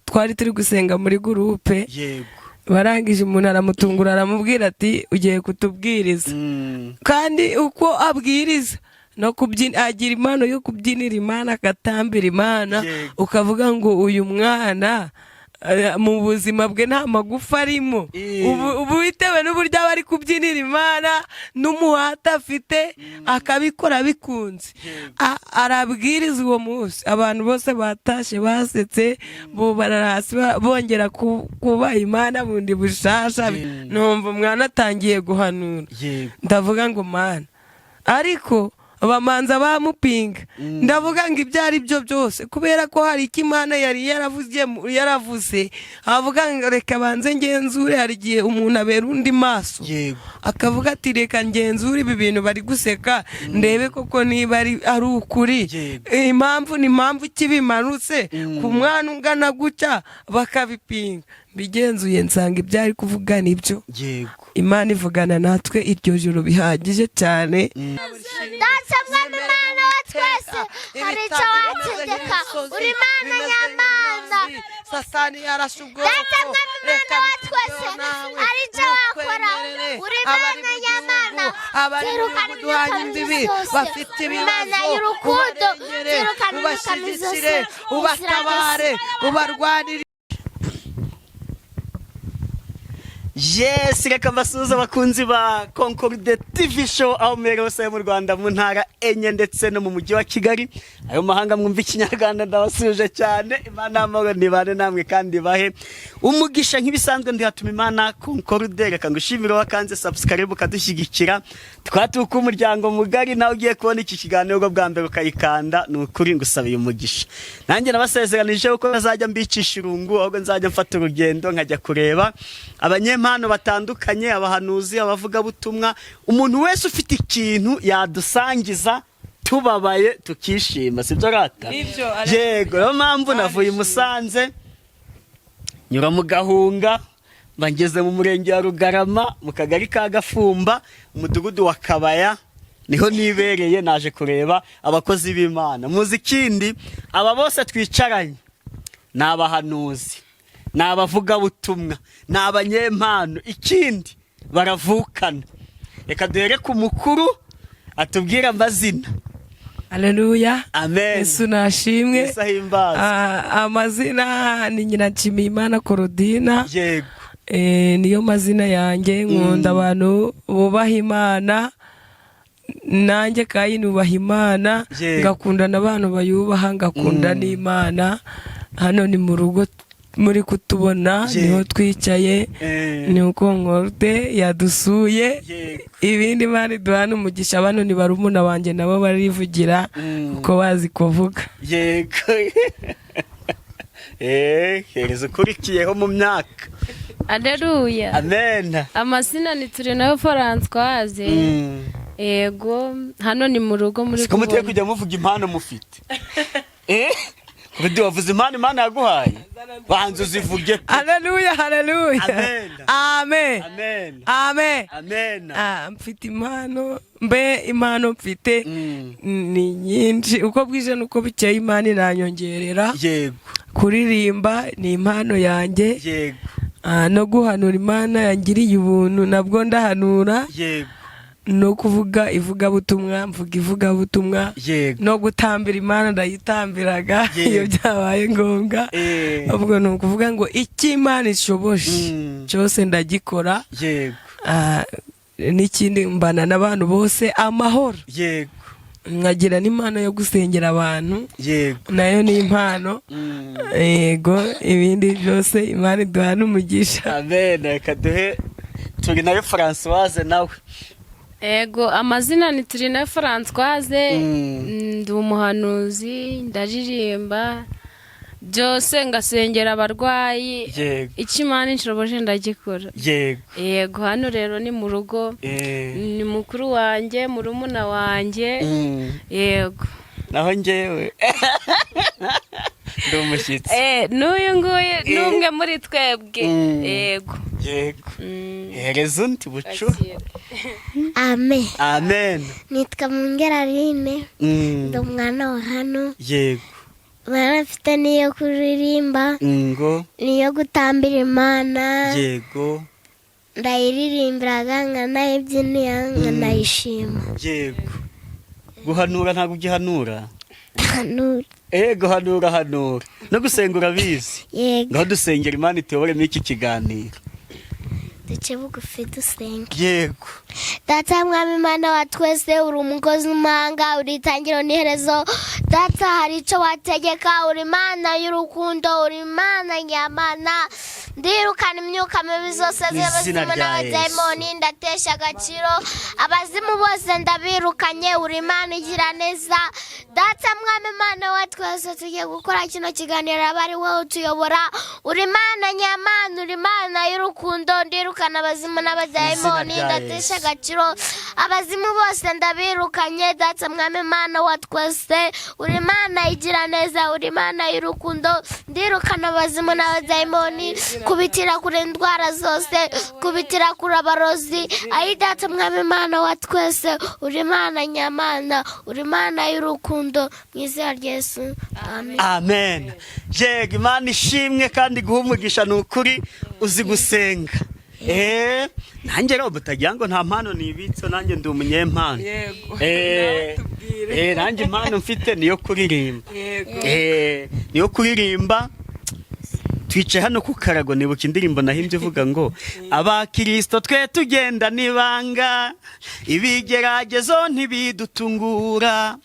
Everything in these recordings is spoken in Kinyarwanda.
Twari turi gusenga muri groupe. Barangije, umuntu aramutungura, aramubwira ati: "Ugiye kutubwiriza." Kandi uko abwiriza no kubyina, agira impano yo kubyinira Imana, agatambira Imana. Ukavuga ngo uyu mwana mu buzima bwe nta magufa arimo. Ubu bitewe n'uburyo aba ari kubyinira Imana n'umuhate afite, akabikora bikunze. Arabwiriza uwo munsi, abantu bose batashye basetse, bubarara hasi, bongera kubaha Imana bundi bushasha. Numva umwana atangiye guhanura. Ndavuga ngo: "Mana," ariko bamanza bamupinga. Ndavuga ngo ibyo ari byo byose, kubera ko hari icyo Imana yari yaravuze, avuga ngo reka banze ngenzure. Hari igihe umuntu abera undi maso, akavuga ati: "Reka ngenzure ibi bintu bari guseka, ndebe koko niba ari ukuri." Impamvu ni impamvu ki bimanutse ku mwana ungana gutya bakabipinga? Mbigenzuye, nsanga ibyo ari kuvuga nibyo. Imana ivugana natwe iryo joro bihagije cyane. Data Mwami Imana wa twese, hari icyo wategeka, uri Imana nyamana. Satani yarashe ubwoko. Data Mwami Imana wa twese, hari icyo wakora, uri Imana nyamana. Abari mu Zirukana bihugu duhanye imyuka mibi imbibi zose. bafite Imana ibibazo, y'urukundo, ubarengere, zirukana imyuka mibi zose. ubashyigikire, ubatabare, ubarwanire. Yes, reka mbasuhuze abakunzi ba Concorde TV Show aho muherereye hose mu Rwanda, mu ntara enye ndetse no mu mujyi wa Kigali, ayo mahanga mwumva Ikinyarwanda, ndabasuje cyane. Imana y'amahoro nibane namwe kandi bahe umugisha. Nk'ibisanzwe ndihatuma Imana Concorde. Reka ngushimire wakanze subscribe ukadushyigikira, twatuka umuryango mugari. Nawe ugiye kubona iki kiganiro bwa mbere ukayikanda, ni ukuri ngusabiye umugisha. Nanjye nabasezeranije ko ntazajya mbicisha irungu, ahubwo nzajya mfata urugendo nkajya kureba abanyempano batandukanye, abahanuzi, abavugabutumwa, umuntu wese ufite ikintu yadusangiza tubabaye tukishima, sibyo rata? Nibyo. Yego, niyo mpamvu navuye i Musanze, nyura mu Gahunga, ngeze mu murenge wa Rugarama, mu kagari ka Gafumba, umudugudu wa Kabaya, niho nibereye. Naje kureba abakozi b'Imana. Muzi ikindi? Aba bose twicaranye ni abahanuzi, ni abavugabutumwa, ni abanyempano, ikindi baravukana. Reka duhere ku mukuru atubwire amazina. Aleluya! Amen. Yesu nashimwe! Yesu ahimbazwe! Ah, amazina ni Nyina Nshimiyimana Korodina. Niyo mazina yanjye. Nkunda abantu bubaha Imana, nanjye kandi nubaha Imana. Ngakunda n'abantu bayubaha, ngakunda n'Imana. Hano ni mu rugo muri kutubona, niho twicaye. Ni uko Nkorute yadusuye. Ibindi, Imana iduhana umugisha. Bano ni barumuna banjye, nabo barivugira kuko bazi kuvuga. Yego, hereza ukurikiyeho mu myaka. Aleluya! Amen. Amazina ni Turinayo Francoise. Yego, hano ni mu rugo muri Siko muteye kubona. Kujya muvuga impano mufite. Kurundi wavuze impano Imana yaguhaye, banza uzivuge pe. Haleluya, haleluya! Amen. Amen. Amen. Amen. Amen. Ah, mfite impano. Mbe impano mfite ni nyinshi. Uko bwije n'uko bukeye Imana iranyongerera. Kuririmba ni impano yanjye. Ah, no guhanura, Imana yangiriye ubuntu, nabwo ndahanura. No kuvuga ivugabutumwa, mvuga ivugabutumwa. No gutambira Imana, ndayitambiraga iyo byabaye ngombwa. Ubwo ni ukuvuga ngo icyo Imana ishoboje cyose ndagikora. Ah, n'ikindi, mbana n'abantu bose amahoro. Nkagira n'impano yo gusengera abantu. Nayo ni impano. Yego, ibindi byose Imana iduha n'umugisha. Amen. Reka duhe turi nayo Francoise nawe. Ego, amazina ni Turinayo Francoise. Ndi umuhanuzi, ndaririmba byose, ngasengera abarwayi. Icyo Imana inshoboje ndagikora. Yego, hano rero ni mu rugo. Ni mukuru wanjye, murumuna wanjye. Yego. Naho njyewe ndi umushyitsi. N'uyu nguyu ni umwe muri twebwe. Yego. Hereza undi bucu. Akira. Amen. Amen. Nitwa Mungeraline. Ndi umwana wa hano. Impano mfite niyo kuririmba, Ngo. niyo gutambira Imana. Ndayiririmbiraga, nkanayibyinira, nkanayishima. Yego, guhanura ntabwo ugihanura? Hanura. Guhanura, hanura no gusenga urabizi? Yego. Ngaho dusengera Imana ituyoboremo iki kiganiro. Duce bugufi dusenge. Yego. Data Mwami Imana wa twese, uri umukozi w'umuhanga, uri itangiro n'iherezo. Data, hari icyo wategeka, uri Imana y'urukundo, uri Imana nyamana. Ndirukana imyuka mibi zose Mu izina z'abazimu rya n'abadayimoni, ndatesha agaciro abazimu bose, ndabirukanye. Uri Imana igira neza. Data Mwami Imana wa twese, tugiye gukora kino kiganiro, aba ari wowe utuyobora. Uri Imana nyamana, uri Imana y'urukundo. Ndirukana abazimu n'abadayimoni, Mu izina rya ndatesha Yesu. agaciro abazimu bose, ndabirukanye. Data Mwami Imana wa twese, uri Imana igira neza, uri Imana y'urukundo. Ndirukana abazimu n'abadayimoni, kubitira kure indwara zose, kubitira kure abarozi. Ayi Data Mwami Imana wa twese, uri Imana nyamana, uri Imana y'urukundo, mu izina rya Yesu, amen. Amen. Yego, Imana ishimwe kandi guha umugisha. Ni ukuri uzi gusenga. Nanjye rero mutagira ngo nta mpano nibitse, nanjye ndi umunyempano. Nawe tubwire. Nanjye impano mfite niyo kuririmba. Niyo kuririmba. Twicaye hano ku karago, nibuka indirimbo nahimbye ivuga ngo: "Abakirisito twe tugenda n'ibanga, ibigeragezo ntibidutungura,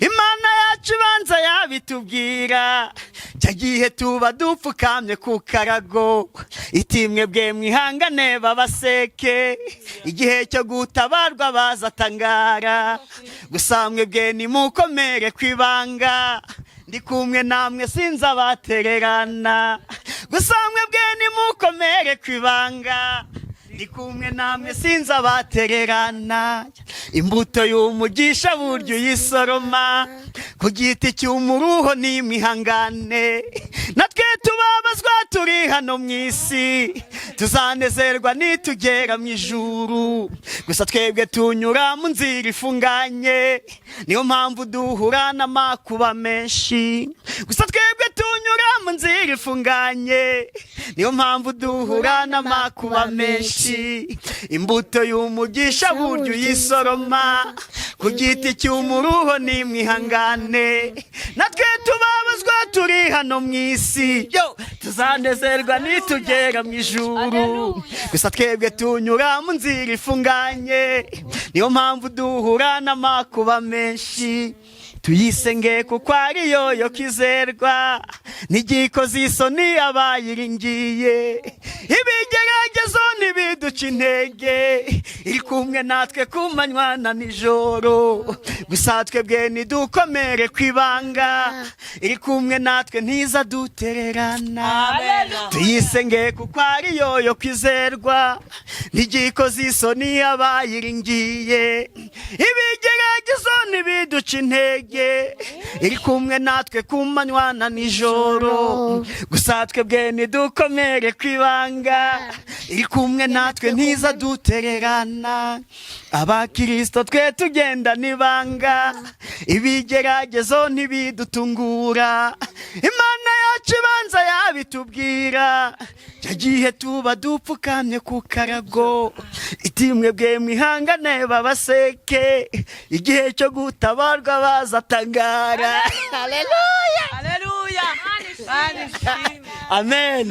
Imana yacu ibanza yabitubwira cya gihe tuba dupfukamye ku karago, iti mwebwe mwihangane babaseke, igihe cyo gutabarwa bazatangara, gusa mwebwe nimukomere ku ibanga, ndi kumwe namwe sinzabatererana. Gusa mwebwe nimukomere ku ibanga, ndi kumwe namwe sinzabatererana. Imbuto y'umugisha burya uyisoroma ku giti cy'umuruho, nimwihangane natwe tubabazwa turi hano mu isi, tuzanezerwa nitugera mu ijuru. Gusa twebwe tunyura mu nzira ifunganye, niyo mpamvu duhura n'amakuba menshi. Gusa twebwe tunyura mu nzira ifunganye, niyo mpamvu duhura n'amakuba menshi. Imbuto y'umugisha burya uyisoroma ku giti cy'umuruho, nimwihangane natwe tubabazwa turi hano mu isi, yo tuzanezerwa nitugera mu ijuru. Gusa twebwe tunyura mu nzira ifunganye, niyo mpamvu duhura n'amakuba menshi. Tuyisenge kuko ariyo yo kwizerwa, n'igikoze isoni abayiringiye. Ibigeragezo ntibiduca intege, iri kumwe natwe ku manywa na nijoro. Gusa twebwe nidukomere ku ibanga, iri kumwe natwe ntiza dutererana. Tuyisenge kuko ariyo yo kwizerwa, n'igikoze isoni abayiringiye. Ibigeragezo ntibiduca intege, iri kumwe natwe ku manywa na nijoro. Gusa twebwe nidukomere ku ibanga, iri kumwe natwe ntiza dutererana. Abakirisito twe tugenda n'ibanga, ibigeragezo ntibidutungura, Imana yacu ibanza yabitubwira cya gihe tuba dupfukamye ku karago, iti mwebwe mwihangane babaseke, igihe cyo gutabarwa bazatangara." Haleluya! Haleluya! Imana ishimwe. Amen.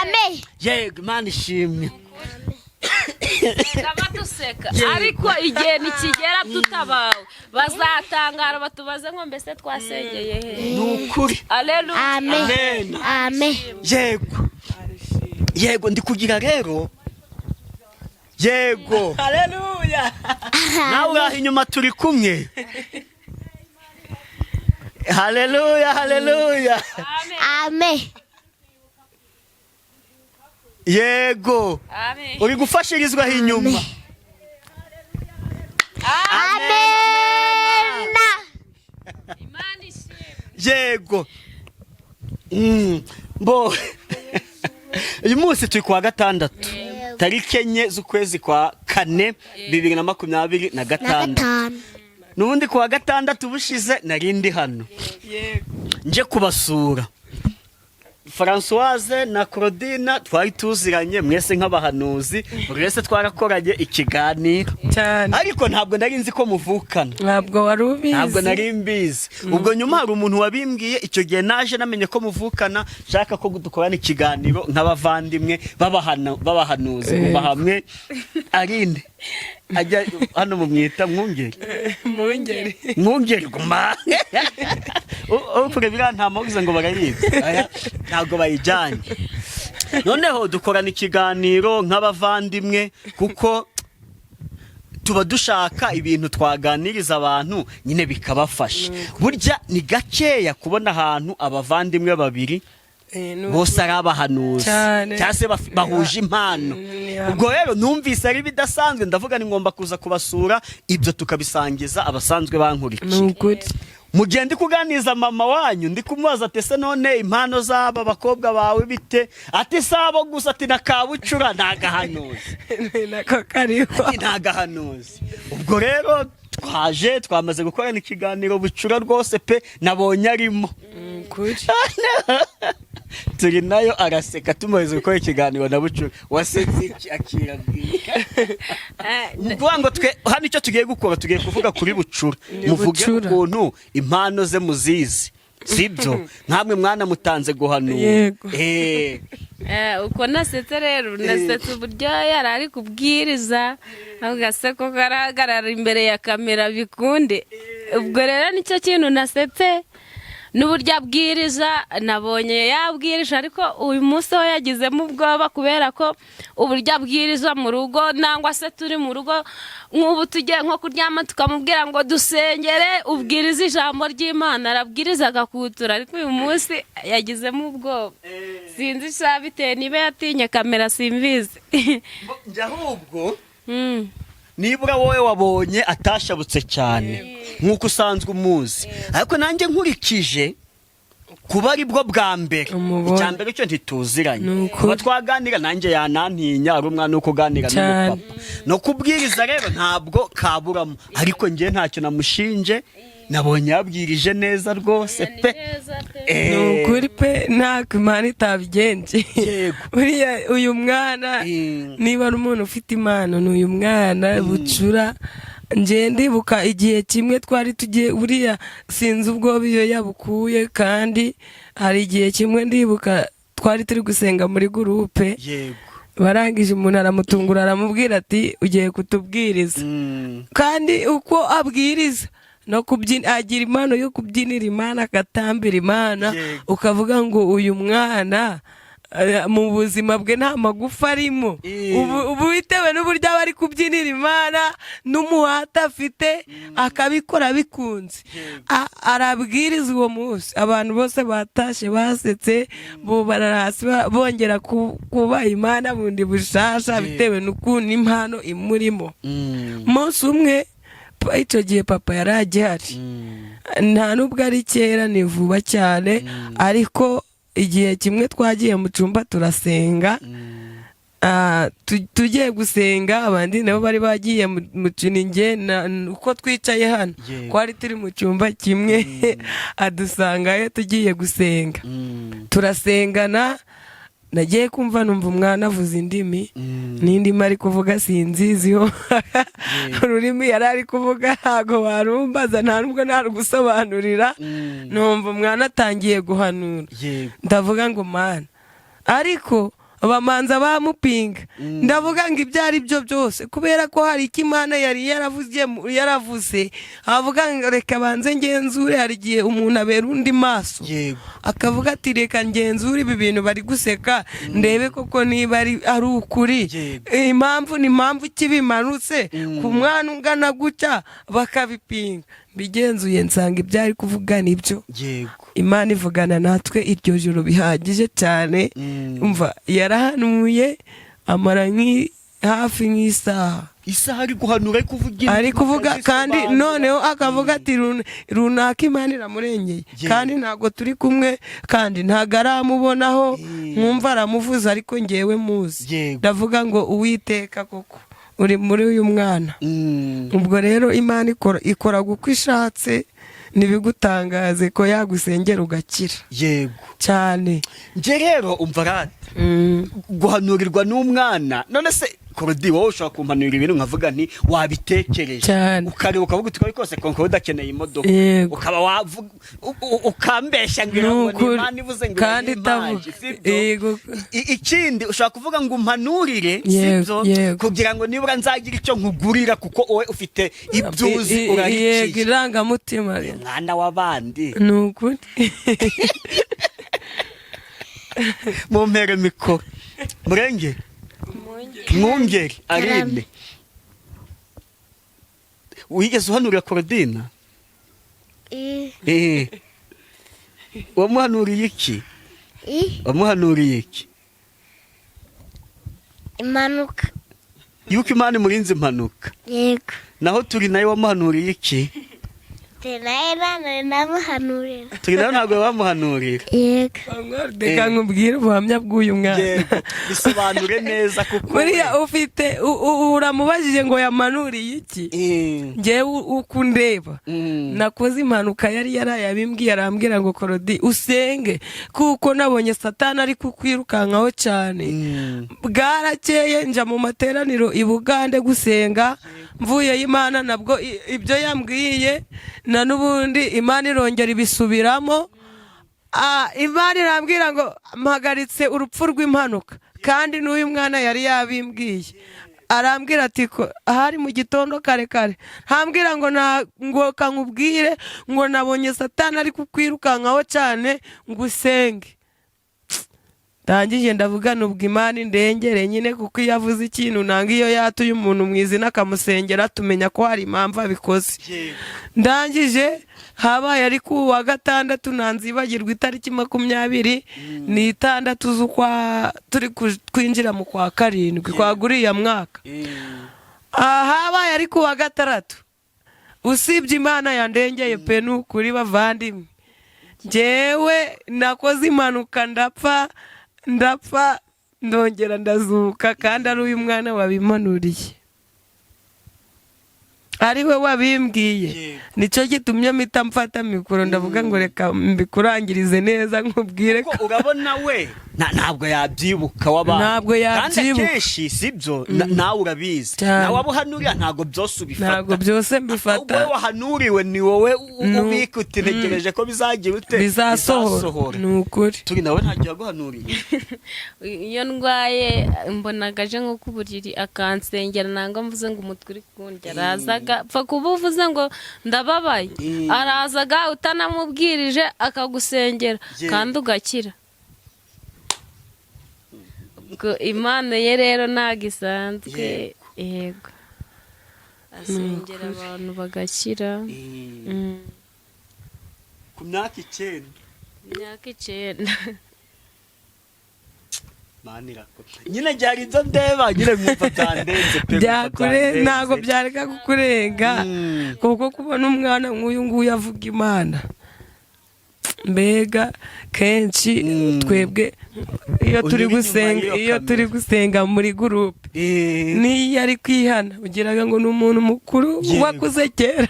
Amen. Yego, Imana ishimwe. Tukaba duseka, ariko igihe nikigera tutabawe bazatangara, batubaze ngo: "Mbese twasengeye he?" Ni ukuri. Aleluya. Amen. Amen. Amen. Yego, ndi kugira rero, yego. Haleluya! Nawe uraho inyuma turi kumwe. Haleluya, haleluya! Amen. Yego. Amen. Uri gufashirizwaho inyuma. Amen. Imana ishimwe. Yego. Mbo uyu munsi turi kuwa gatandatu, tariki 4 z'ukwezi kwa kane, bibiri na makumyabiri na Na gatandatu. gatanu. N'ubundi kuwa gatandatu bushize nari ndi hano. Yego. Nje kubasura, Francoise na Claudine twari tuziranye mwese nk'abahanuzi, buri wese twarakoranye ikiganiro. Cyane. Ariko ntabwo nari nzi ko muvukana. Ntabwo wari ubizi? Ntabwo nari mbizi. Ubwo nyuma hari umuntu wabimbwiye. Icyo gihe naje namenye ko muvukana, nshaka ko dukorana ikiganiro nk'abavandimwe b'abahanuzi. Muba hamwe. Arinde ajya hano, mumwita Mwungeri. Mwungeri. Mwungeri, guma ukure biriya nta mpamvu ngo barayizi. Aya, ntabwo bayijyanye. Noneho dukorana ikiganiro nk'abavandimwe, kuko tuba dushaka ibintu twaganiriza abantu nyine bikabafasha. Burya ni gakeya kubona ahantu abavandimwe babiri bose ari abahanuzi Cyane. cyangwa se bahuje impano. Ubwo rero numvise ari ibidasanzwe, ndavuga ni ngomba kuza kubasura, ibyo tukabisangiza abasanzwe Ni bankurikira. ukuri. Mu gihe ndi kuganiriza mama wanyu, ndi kumubaza ati: "Ese none impano z'aba bakobwa bawe bite?" Ati: "Si abo gusa," ati: "Na Kabucura ni agahanuzi." Ni nako kariho. Ati: "Ni agahanuzi." Ubwo rero twaje, twamaze gukorana ikiganiro. Bucura rwose pe, nabonye arimo. Ni ukuri. Turi nayo araseka, tumaze gukora ikiganiro na Bucura. Wasetse iki? Akirabwira ni ukuvuga ngo twe hano icyo tugiye gukora, tugiye kuvuga kuri Bucura. Ni Muvuge Bucura. ukuntu impano ze muzizi, sibyo? Nkamwe mwana mutanze guhanura. Yego. Uko nasetse rero, nasetse uburyo yari ari kubwiriza, avuga se ko karahagarara imbere ya kamera bikunde. Ubwo rero nicyo kintu nasetse, n'uburyo abwiriza. Nabonye yabwirije, ariko uyu munsi we yagizemo ubwoba, kubera ko uburyo abwiriza mu rugo, nangwa se turi mu rugo, nk'ubu tugiye nko kuryama tukamubwira ngo dusengere, ubwirize ijambo ry'Imana, arabwiriza agakutura. Ariko uyu munsi yagizemo ubwoba, sinzi icya bitewe, niba yatinye kamera simbizi. Njye ahubwo nibura wowe wabonye atashabutse cyane nk'uko usanzwe umuzi, ariko nanjye nkurikije kuba ari bwo bwa mbere. Umubona. Icya mbere cyo ntituziranye. Ni ukuri. Kuba twaganira nanjye yanantinya, ari umwana wo kuganira Cyane. n'umupapa no kubwiriza rero ntabwo kaburamo. Ariko njye ntacyo namushinje, nabonye yabwirije neza rwose Ni pe. neza pe. Ni ukuri pe, ntabwo Imana itabigenje. Buriya uyu mwana, niba ari umuntu ufite impano, ni uyu mwana Bucura. Njye ndibuka igihe kimwe twari tugiye, buriya sinzi ubwoba iyo yabukuye, kandi hari igihe kimwe ndibuka twari turi gusenga muri groupe. Barangije umuntu aramutungura, aramubwira ati: "Ugiye kutubwiriza." Kandi uko abwiriza no kubyina, agira impano yo kubyinira Imana, agatambira Imana. Ukavuga ngo uyu mwana mu buzima bwe nta magufa arimo. Ubu bitewe n'uburyo aba ari kubyinira Imana n'umuhate afite, akabikora bikunze. Arabwiriza uwo munsi, abantu bose batashye basetse, bubarara hasi, bongera kubaha Imana bundi bushasha, bitewe n'ukuntu impano imurimo. Umunsi umwe icyo gihe papa yari agihari. Nta nubwo ari kera, ni vuba cyane, ariko igihe kimwe twagiye mu cyumba turasenga. Tugiye gusenga, abandi nabo bari bagiye mu kintu, uko twicaye hano, twari turi mu cyumba kimwe, adusangayo tugiye gusenga, turasengana. Nagiye kumva numva umwana avuza indimi, n'indimi ari kuvuga sinziziho. Ururimi yari ari kuvuga ntabwo warumbaza, nta nubwo narugusobanurira. Numva umwana atangiye guhanura. Ndavuga ngo Mana, ariko bamanza bamupinga. Ndavuga ngo ibyo ari byo byose, kubera ko hari icyo Imana yari yaravuze, avuga ngo reka banze ngenzure. Hari igihe umuntu abera undi maso, akavuga ati: "Reka ngenzure ibi bintu bari guseka, ndebe koko niba ari ukuri." Impamvu ni impamvu ki bimanutse ku mwana ungana gutya bakabipinga? Mbigenzuye nsanga ibyo ari kuvuga nibyo. Imana ivugana natwe iryo joro bihagije cyane. Umva, yarahanuye amara hafi nk'isaha. Isaha ari guhanura, ari kuvuga indimi, Ari kuvuga kandi akazisobanura. noneho akavuga ati: "Runaka Imana iramurengeye." Kandi ntabwo turi kumwe, kandi ntabwo aramubonaho. Nkumva aramuvuza, ariko ngewe muzi. Ndavuga ngo Uwiteka koko uri muri uyu mwana. Ubwo rero Imana ikora uko ishatse. Ntibigutangaze ko yagusengera ugakira. Cyane. Njye rero umva rata, guhanurirwa n'umwana, none se Korodi, wowe ushobora kumpanurira ibintu nkavuga nti wabitekereje? Cyane. Ukareba ukavuga uti kose Concorde akeneye imodoka. Ukaba wavuga ukambeshya ngo Ni ngo ni ukuri. Imana ivuze ngo Kandi irayimpaye, itavuga. sibyo? Yego. Ikindi ushobora kuvuga ngo umpanurire, Yego, sibyo, yego. kugira ngo nibura nzagira icyo nkugurira, kuko wowe ufite ibyo uzi, Yego, urabiciye. Irangamutima. Mwana w'abandi. Ni ukuri. Mu mpere mikoro murenge mwungeri Aline, wigeze uhanurira Korodina? I. Eh. Wamuhanuriye iki? I. Wamuhanuriye iki? Impanuka. Yuko Imana imurinze impanuka? Yego. Naho turi nayo wamuhanuriye iki? Nawe nane namuhanurira. Turi nayo ntabwo bamuhanurira? Yego. Reka nkubwire ubuhamya bw'uyu mwana. Yego, bisobanure neza kuko Buriya ufite uramubajije ngo yamanuriye iki? Ngewe uko undeba, nakoze impanuka, yari yaraye abimbwiye, arambwira ngo: "Korodi, usenge kuko nabonye Satani ari kukwirukankaho cyane." Bwarakeye nja mu materaniro i Bugande gusenga, mvuyeyo Imana nabwo ibyo yambwiye na n'ubundi Imana irongera ibisubiramo. Imana irambwira ngo mpagaritse urupfu rw'impanuka, kandi n'uyu mwana yari yabimbwiye. Arambwira ati ko hari mu gitondo kare kare, ntambwira ngo na ngo kankubwire ngo nabonye Satani ari kukwirukankaho cyane, ngo usenge. Ndangije ndavuga nubwo Imana indengere nyine, kuko iyo avuze ikintu nanga iyo yatuye umuntu mu izina akamusengera, tumenya ko hari impamvu abikoze. Ndangije habaye ari ku wa gatandatu, ntanzibagirwa, itariki 26 z'ukwa turi kwinjira mu kwa karindwi kwa guriya mwaka. Aha habaye ari ku wa gatandatu. Usibye Imana yandengeye pe, ni ukuri bavandimwe, njyewe nakoze impanuka ndapfa, ndapfa, ndongera ndazuka, kandi ari uyu mwana wabimanuriye, ari we wabimbwiye. Nicyo gitumye mpita mfata mikoro, ndavuga ngo reka mbikurangirize neza, nkubwire ko Kuko urabona we ntabwo yabyibuka w'abantu. Ntabwo Kandi yabyibuka. akenshi sibyo, nawe urabizi. Cyane. Nawe abo uhanurira ntabwo byose ubifata. Ntabwo byose mbifata. Ahubwo wowe wahanuriwe ni wowe ubika uti ntegereje ko bizagira ute? Bizasohora, ni ukuri. Turi nawe ntacyo yaguhanuriye? Iyo ndwaye mbonaga aje nko ku buriri akansengera, nangwa mvuze ngo umutwe uri kundya, arazaga, pfa kuba uvuze ngo ndababaye, arazaga utanamubwirije akagusengera kandi ugakira. Ubwo Imana ye rero ntabwo isanzwe. Yego, asengera abantu bagakira. Ku myaka 9? Imyaka 9. Mana irakora nyine, byari ibyo ndeba nyine nkumva byandenze pe, nkumva Byakure byandenze. Ntabwo byareka kukurenga, kuko kubona umwana nk'uyu nguyu avuga Imana, mbega kenshi twebwe iyo turi Unyura inyuma gusenga, y'iyo iyo kamera. turi gusenga muri groupe, n'iyo ari kwihana ugiraga ngo ni umuntu mukuru wakuze kera,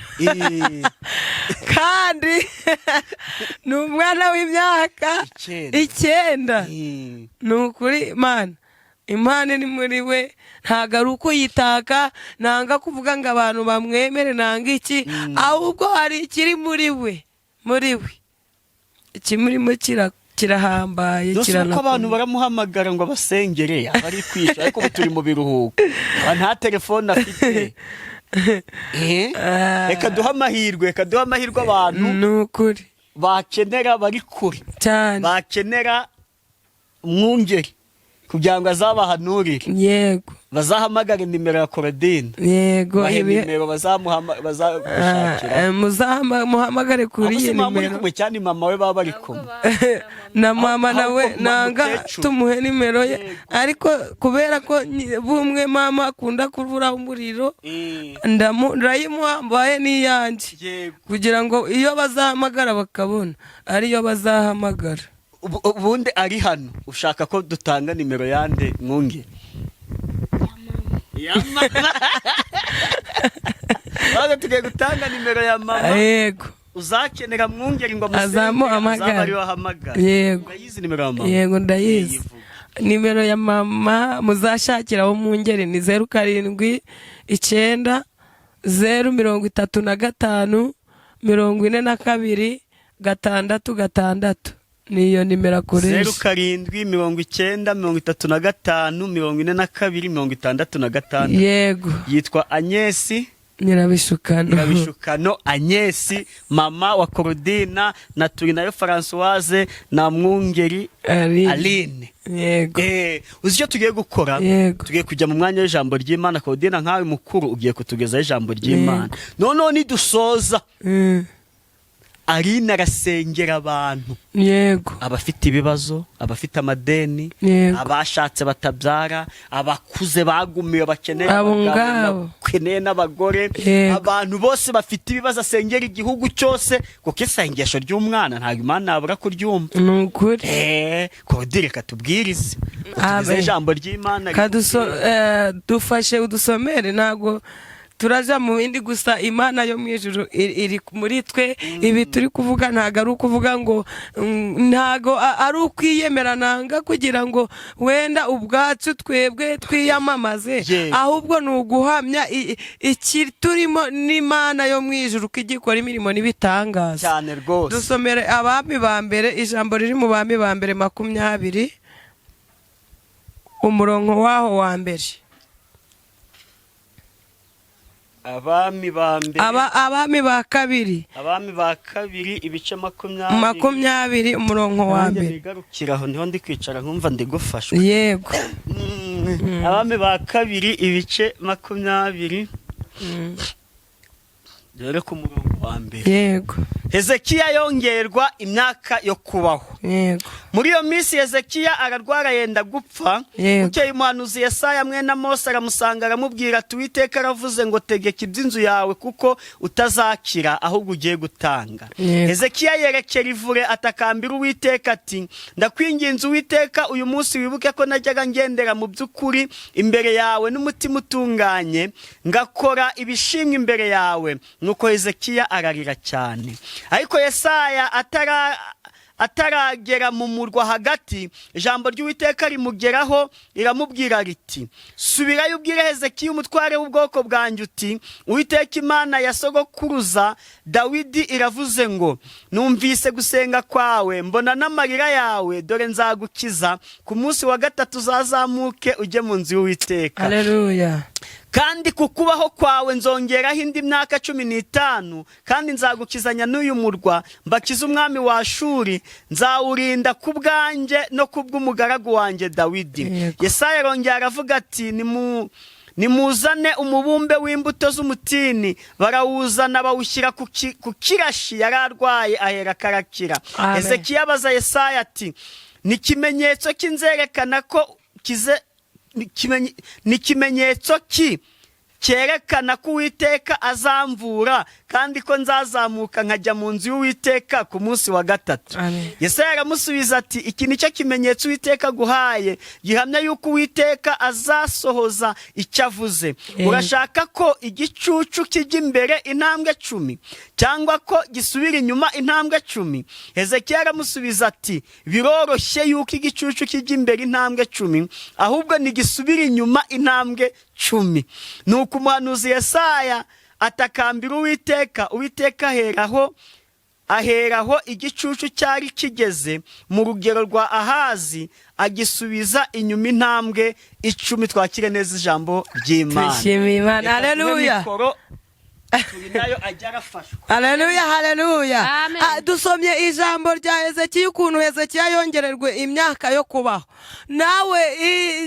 kandi ni umwana w'imyaka 9. 9. Ni ukuri Imana, Imana iri muri we, ntabwo ari uko yitaka, nanga kuvuga ngo abantu bamwemere, nanga iki, ahubwo hari ikiri muri we, muri we ikimurimo kirahambaye. Nose uko abantu Kiranakomeye. baramuhamagara ngo abasengere, aba ari kwishyura, ariko ubu turi mu biruhuko, aba nta telefone afite. Ah. Reka duhe amahirwe abantu Ni ukuri. bakenera, bari kure, Cyane. bakenera umwungeri kugira ngo azabahanurire, bazahamagare nimero ya Korodine. Bahe nimero bazamushakira. Muhamagare kuri iyi Mama muri nimero. kumwe cyane, mama we baba bari kumwe. Na mama nawe. Ahubwo Nanga mukecuru. tumuhe nimero ye, ariko kubera ko bumwe mama akunda kubura umuriro, ndayimuha mbaye n'iyanjye, kugira ngo iyo bazahamagara bakabona ariyo bazahamagara. Ubundi ari hano, ushaka ko dutanga nimero yande, mwunge? Ya mama. Baga tugiye gutanga nimero ya mama. Yego. Uzakenera mwungeri ngo amusengere, Azamuhamagara. azaba ariwe ahamagara. Yego. Urayizi nimero ya mama? Yego, ndayizi. Yivuge. Nimero ya mama muzashakiraho mwungeri ni 0790 35 42 66. Niyo nimero 0 akoresha. 7 90 35 42 66. Yego. Yitwa Agnesi Nyirabishukano. Nyirabishukano Agnesi, mama wa Korodina na Turinayo Françoise na mwungeri Aline. Aline. Yego. Uzi icyo tugiye gukora? Yego. Tugiye kujya mu mwanya w'ijambo ry'Imana. Korodina, nkawe mukuru, ugiye kutugezaho ijambo ry'Imana. Noneho nidusoza, Aline arasengera abantu, abafite ibibazo, abafite amadeni, abashatse batabyara, abakuze bagumiwe bakeneye Abo abagabo, ngabo. bakeneye n'abagore, abantu bose bafite ibibazo, asengera igihugu cyose, kuko isengesho ry'umwana ntabwo Imana yabura kuryumva. Ni ukuri. Kodi, reka tubwirize, utugezeho Amen. ijambo ry'Imana. Dufashe udusomere, ntabwo turaja mu bindi, gusa Imana yo mu ijuru iri muri twe. Ibi turi kuvuga ntabwo ari ukuvuga ngo ntabwo ari ukwiyemera, nanga kugira ngo wenda ubwacu twebwe twiyamamaze, ahubwo ni uguhamya iki turimo n'Imana yo mu ijuru ko igikora imirimo n'ibitangaza. Cyane rwose. Dusomere Abami ba Mbere, ijambo riri mu Bami ba Mbere 20, umurongo waho wa mbere. Abami ba Mbere. Abami ba Kabiri. Abami ba Kabiri, ibice 20. 20, umurongo wa Nanjye mbere. nigarukira aho, niho ndi kwicara nkumva ndi gufashwa. Yego. Abami ba Kabiri, ibice 20, dore ku murongo wa mbere. Yego. Hezekiya yongerwa imyaka yo kubaho. Yego. Muri iyo minsi Hezekiya ararwara, yenda gupfa. Bukeye umuhanuzi Yesaya mwene Amosi aramusanga, aramubwira ati: "Uwiteka aravuze ngo: tegeka iby'inzu yawe, kuko utazakira, ahubwo ugiye gutanga." Hezekiya yerekera ivure, atakambira Uwiteka ati: "Ndakwinginze Uwiteka, uyu munsi wibuke ko najyaga ngendera mu by'ukuri imbere yawe n'umutima utunganye, ngakora ibishimwa imbere yawe." Nuko Hezekiya ararira cyane. Ariko Yesaya ataragera mu murwa hagati, ijambo ry'Uwiteka rimugeraho, riramubwira riti: "Subirayo ubwire Hezekiya umutware w'ubwoko bwanjye uti: Uwiteka Imana ya sogokuruza Dawidi iravuze ngo: Numvise gusenga kwawe, mbona n'amarira yawe, dore nzagukiza. Ku munsi wa gatatu uzazamuke ujye mu nzu y'Uwiteka. Haleluya. Kandi ku kubaho kwawe nzongeraho indi myaka 15, kandi nzagukizanya n'uyu murwa, mbakize umwami wa Ashuri, nzawurinda ku bwanjye no ku bw'umugaragu wanjye Dawidi." Yesaya arongera aravuga ati: "Nimuzane umubumbe w'imbuto z'umutini." Barawuzana, bawushyira ku kirashi yari arwaye, ahera karakira. Amen. Hezekiya abaza Yesaya ati: "Ni ikimenyetso kinzerekana ko kize ni ikimenyetso ki cyerekana ko Uwiteka azamvura, kandi ko nzazamuka nkajya mu nzu y'Uwiteka ku munsi wa gatatu?" Amen. Yesaya aramusubiza ati: "Iki ni cyo kimenyetso Uwiteka aguhaye gihamya yuko Uwiteka azasohoza icyo avuze. Urashaka ko igicucu kijya imbere intambwe 10, cyangwa ko gisubira inyuma intambwe 10?" Hezekiya aramusubiza ati: "Biroroshye yuko igicucu kijya imbere intambwe 10, ahubwo ntigisubira inyuma intambwe 10." Nuko umuhanuzi Yesaya atakambira Uwiteka. Uwiteka aheraho igicucu cyari kigeze mu rugero rwa Ahazi, agisubiza inyuma intambwe 10. Twakire neza ijambo ry'Imana. Tuyishimiye Imana. Reka tuhe Haleluya. mikoro, turi nayo ajya arafashwa. Haleluya, haleluya. Amen. Dusomye ijambo rya Hezekiya, ukuntu Hezekiya yongererwe imyaka yo kubaho. Nawe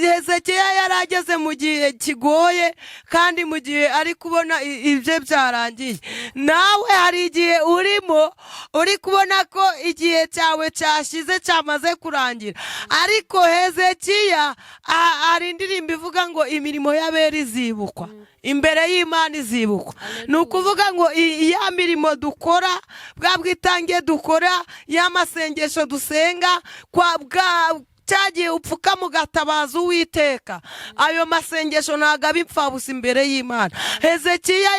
Hezekiya yari ageze mu gihe kigoye, kandi mu gihe ari kubona ibye byarangiye. Nawe hari igihe urimo, uri kubona ko igihe cyawe cyashize, cyamaze kurangira. Ariko Hezekiya, hari indirimbo ivuga ngo imirimo y'abera izibukwa imbere y'Imana, izibukwa. Ni ukuvuga ngo ya mirimo dukora, bwa bwitange dukora, ya masengesho dusenga, kwa bwa Cya gihe upfukama ugatabaza Uwiteka, ayo masengesho ntabwo aba impfabusa imbere y'Imana. Hezekiya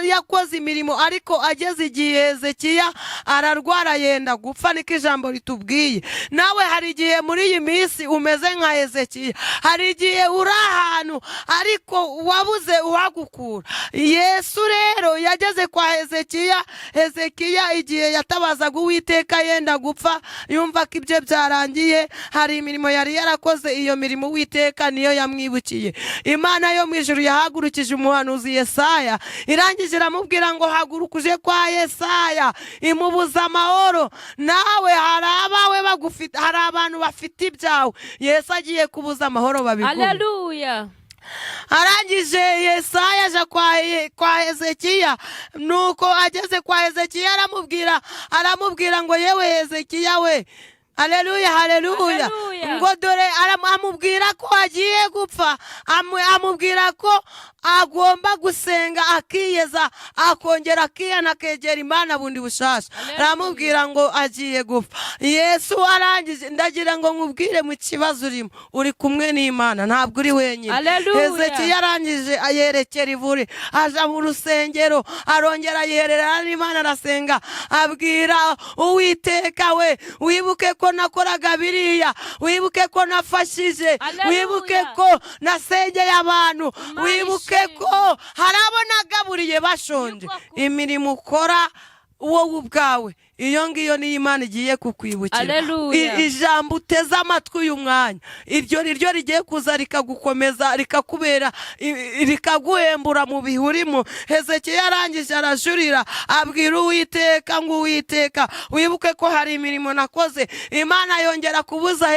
yakoze imirimo, ariko ageze igihe Hezekiya ararwara, yenda gupfa, niko ijambo ritubwiye. Nawe hari igihe muri iyi minsi umeze nka Hezekiya, hari igihe uri ahantu ariko wabuze uwagukura. Yesu rero yageze kwa Hezekiya. Hezekiya igihe yatabazaga Uwiteka yenda gupfa, yumva ko ibye byarangiye, hari imirimo yari yarakoze. Iyo mirimo Uwiteka niyo yamwibukiye. Imana yo mu ijuru yahagurukije umuhanuzi Yesaya, irangije iramubwira ngo: "Haguruka uje kwa Yesaya." Imubuza amahoro. Nawe hari abawe bagufite, hari abantu bafite ibyawe. Yesu agiye kubuza amahoro babiguhe. Haleluya. Arangije Yesaya aja kwa Hezekiya. Nuko ageze kwa Hezekiya aramubwira ngo: "Yewe Hezekiya we." Haleluya, haleluya. Haleluya. Ngo dore amubwira ko agiye gupfa, amubwira ko agomba gusenga, akiyeza, akongera akiyana, akegera Imana bundi bushasha. Aramubwira ngo agiye gupfa. Yesu arangije, ndagira ngo nkubwire, mu kibazo urimo uri kumwe n'Imana, ntabwo uri wenyine. Haleluya. Hezekiya arangije ayerekera ivuri, aja mu rusengero, arongera yiherera n'Imana, arasenga, abwira Uwiteka we: "Wibuke ko nakoraga biriya, wibuke ko nafashije, Haleluya. wibuke ko nasengeye abantu, Imana wibuke ishimwe. ko hari abo nagaburiye bashonje." Niko kuri. Imirimo ukora wowe ubwawe, iyo ngiyo niyo Imana igiye kukwibukira. Haleluya. Ijambo uteze amatwi uyu mwanya, iryo niryo rigiye kuza rikagukomeza, rikakubera rikaguhembura mu bihe urimo. Hezekiya arangije arajurira, abwira Uwiteka ngo: "Uwiteka, wibuke ko hari imirimo nakoze." Imana yongera kubuza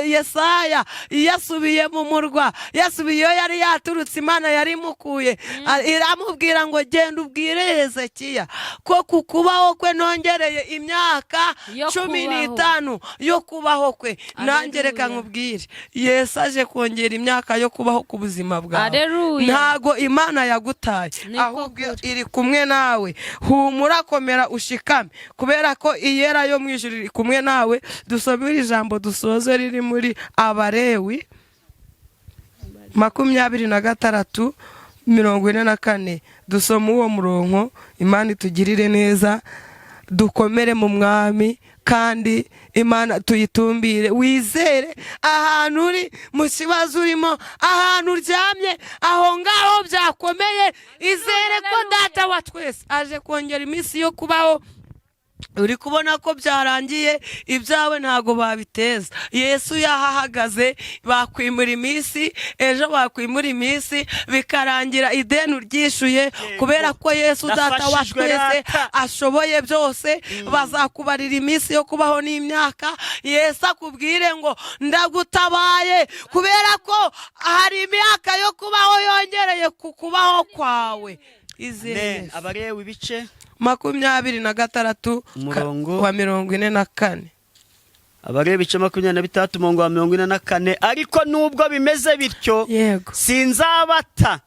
Yesaya. Yasubiye mu murwa, yasubiye iyo yari yaturutse, Imana yari imukuye. Iramubwira ngo: "Genda ubwire Hezekiya ko ku kubaho kwe nongereye imyaka Yo cumi kubaho. n'itanu yo kubaho kwe." Nanjye reka Haleluya. nkubwire, Yesu aje kongera imyaka yo kubaho ku buzima bwawe. Haleluya. Ntago Imana yagutaye, Niko ahubwo kuri. iri kumwe nawe. Humura, komera, ushikame, kubera ko Iyera yo mu ijuru iri kumwe nawe. Dusome iri jambo dusoze, riri muri Abarewi 26:44. Dusome uwo murongo. Imana itugirire neza, dukomere mu Mwami kandi Imana tuyitumbire. Wizere ahantu uri, mu kibazo urimo, ahantu uryamye, aho ngaho byakomeye, izere ko Data wa twese aje kongera iminsi yo kubaho. Uri kubona ko byarangiye, ibyawe ntabwo babiteza. Yesu yahahagaze. Bakwimura iminsi ejo, bakwimura iminsi, bikarangira ideni uryishuye, kubera ko Yesu Data wa Nafashijwe twese rata. ashoboye byose. Bazakubarira iminsi yo kubaho n'imyaka. Yesu akubwire ngo: "Ndagutabaye," kubera ko hari imyaka yo kubaho yongereye ku kubaho kwawe. Izere Amen. Yesu. Abarewi ibice 26 Umurongo. wa 44. Abarewi ibice 26, umurongo wa 44: "Ariko nubwo bimeze bityo, sinzabata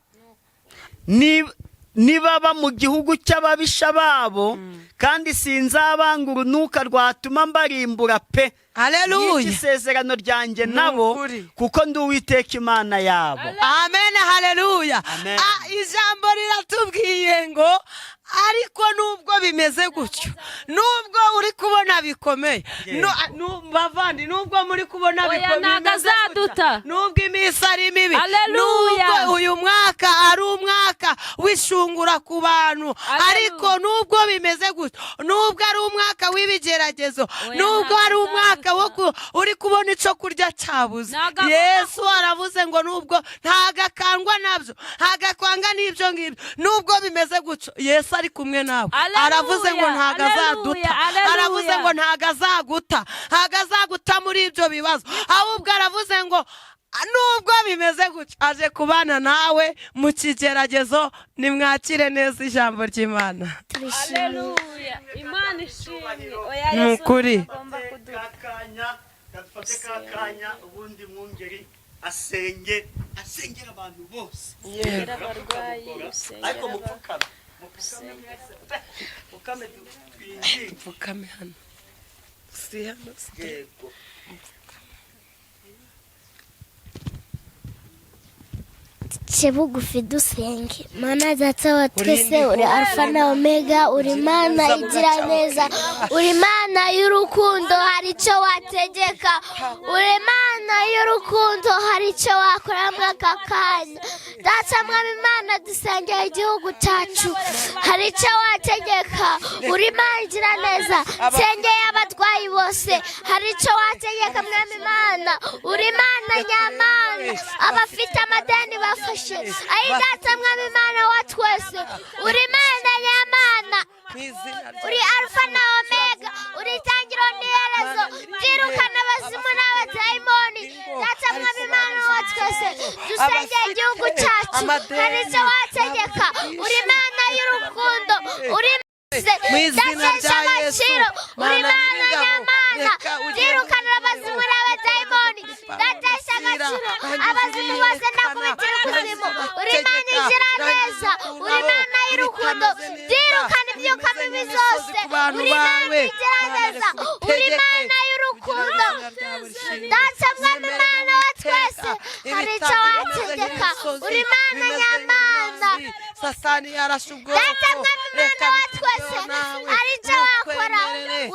nibaba mu gihugu cy'ababisha babo, kandi sinzabanga urunuka rwatuma mbarimbura pe. Haleluya. N'iki isezerano ryanjye Ni nabo, ukuri. kuko ndi Uwiteka Imana yabo." Amen, haleluya. Amen. Ah, ijambo riratubwiye ngo ariko nubwo bimeze gutyo, nubwo uri kubona bikomeye, bavandi, nubwo muri kubona Oya, ntago bimeze gutya, azaduta. nubwo iminsi ari mibi, Haleluya. nubwo uyu mwaka ari umwaka w'ishungura ku bantu, Haleluya. ariko nubwo bimeze gutyo, nubwo ari umwaka w'ibigeragezo, Oya, nubwo ari ntago umwaka wo azaduta. uri kubona icyo kurya cyabuze, Ntago agomba Yesu aravuze ngo nubwo ntago akangwa nabyo, ntago akwanga n'ibyo ngibyo, nubwo bimeze gutyo, Yesu ari kumwe nawe. Haleluya, Aravuze ngo ntago azaduta. haleluya, Aravuze ngo ntago azaguta, ntago azaguta muri ibyo bibazo. Ahubwo aravuze ngo nubwo bimeze gutyo, aje kubana nawe mu kigeragezo. Nimwakire neza ijambo ry'Imana. Haleluya. Imana ishimwe. Oya, Ni Yesu ukuri. agomba kuduta. Kakanya kadufate kakanya, ubundi mwungeri asenge, asengera abantu bose. Usengera abarwayi, usengera Ariko mupfukame, mupfukame mwese pe, mupfukame twinginge. Pfukame hano, si hano, si. Yego. Duce bugufi dusenge. Mana Data wa twese, uri Alfa na Omega, uri Mana igira neza, uri Mana y'urukundo, hari icyo wategeka. Uri Mana y'urukundo, hari icyo wakora muri aka kanya. Data Mwami Imana, dusengera igihugu cyacu, hari icyo wategeka. Uri Mana igira neza. Nsengeye abarwayi bose, hari icyo wategeka. Mwami Imana, uri Mana nyamana. Abafite amadeni bafashe ayi. Data Mwami Imana wa twese, uri Mana nyamana, uri Alfa na Omega, uri itangiro n'iherezo. Byirukana abazimu n'abadayimoni. Data Mwami Imana wa twese, dusengeye igihugu cyacu, hari icyo wategeka. Uri Mana y'urukundo, uri Mu izina ndatesha rya Yesu, agaciro, uri Mana Mana nyir'ingabo, nyamana. reka ugende Byirukanira abazimu n'abadayimoni. Ndatesha agaciro abazimu bose, ndakubitira ikuzimu. Uri Mana igira neza, uri Mana y'urukundo. Byirukana ibyuka mibi zose. Uri Mana igira neza, uri Mana y'urukundo. Data Mwami Imana wa twese, hari icyo wategeka. Uri Mana nyamana. Satani yarashe ubwoko. Data Mwami Imana wa twese, hari icyo wakora.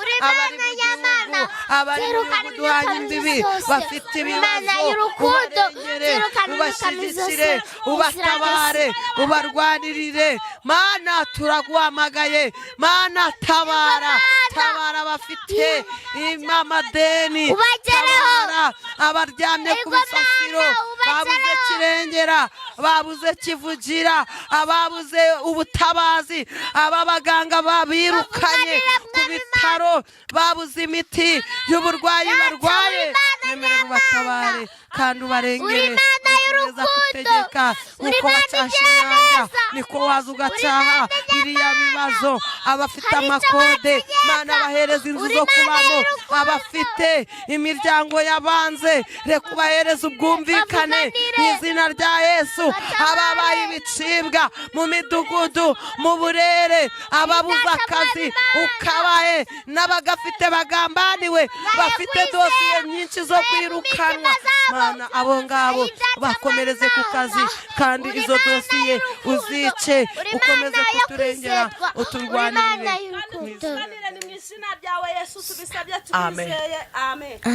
Uri Mana nyamana. Abari mu Byirukana bihugu duhanye imyuka mibi imbibi zose. bafite Uri Mana ibibazo, y'urukundo. ubarengere, Byirukana imyuka mibi zose. ubashyigikire, ubatabare, ubarwanirire. Mana, turaguhamagaye. Mana, tabara. Mana. Tabara abafite amadeni. Ubagereho. Tabara abaryamye ku Ego bisasiro, Mana, ubagereho. babuze kirengera, babuze kivugira, ababuze ubutabazi, aba baganga babirukanye Bavuganira, ku Mwami. bitaro, babuze imiti y'uburwayi Data, barwaye. uri Mana Nemerera nyamana. ubatabare kandi ubarengere. Uri Mana Ukomeza y'urukundo. gutegeka Uri uko Mana wacashe igira inyanja, neza. niko waza Uri ugacaha Mana biriya nyamana. bibazo. Abafite Hari icyo amakode, wategeka. Mana, bahereza inzu Uri zo Mana kubamo. y'urukundo. Abafite imiryango yabanze, reka ubahereze ubwumvikane Bavuganire. mu izina rya Yesu. Batabare. Ababaye ibicibwa mu midugudu, mu burere, ababuze Data akazi, Mwami Imana. ukabahe, n'abagafite bagambaniwe, bafite kwizera. dosiye nyinshi zo Baye mu kwirukanwa. mitima zabo. Mana, abo ngabo Ayi, Data bakomereze ku Mwami kazi, Imana. kandi Uri izo Mana dosiye y'urukundo. uzice. Uri Ukomeze Mana yo kuturengera, kwizerwa. Uri uturwanirire. Mana y'urukundo. Ni mu izina ryawe Yesu tubisabye Amen. tubizeye, amen.